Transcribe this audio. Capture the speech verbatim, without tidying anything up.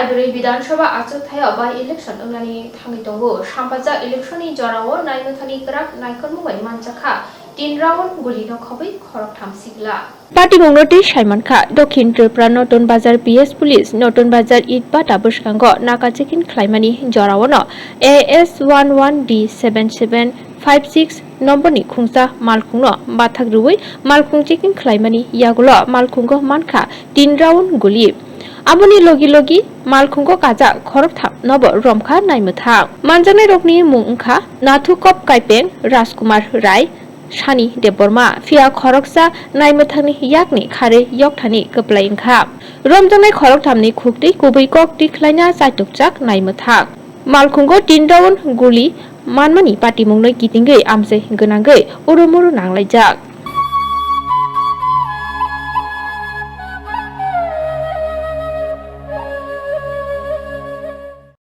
Adoroi Bidhan Sabha achukthai o by election wngnani thangwi tongo. Sampajak election ni jorao naimwthangni kwrak naikolmung bai manjakha tin round guli no khobwi khoroktham sikla. Patimungno tei saimankha, Dokhin Tripura Notun Bazar P S Police, Notun Bazar Itbata bwskango naka checking khlaimani joraono A S one one D seven seven five six nomborni khungsa malkhungno bathak rwui malkhung checking khlaimani yagulo malkhungo mankha tin round guli. Aboni logi logi malkhungo kajak khoroktham nobo romkha naimwthang. Manjaknairokni mung wngkha Nathukop Kaipeng, Rajkumar Rai, Sani Debbarma, phiya khoroksa naimwthangni yakni kharwi yokthani kwplai wngkha. Romjaknai khorokthamni khuktwi kubui kok tikhlaina chaitokjak naimwthang. Malkhungo tin round guli manmani patimungno kitingwi amchai gwnangwi urumuru nanglaijak.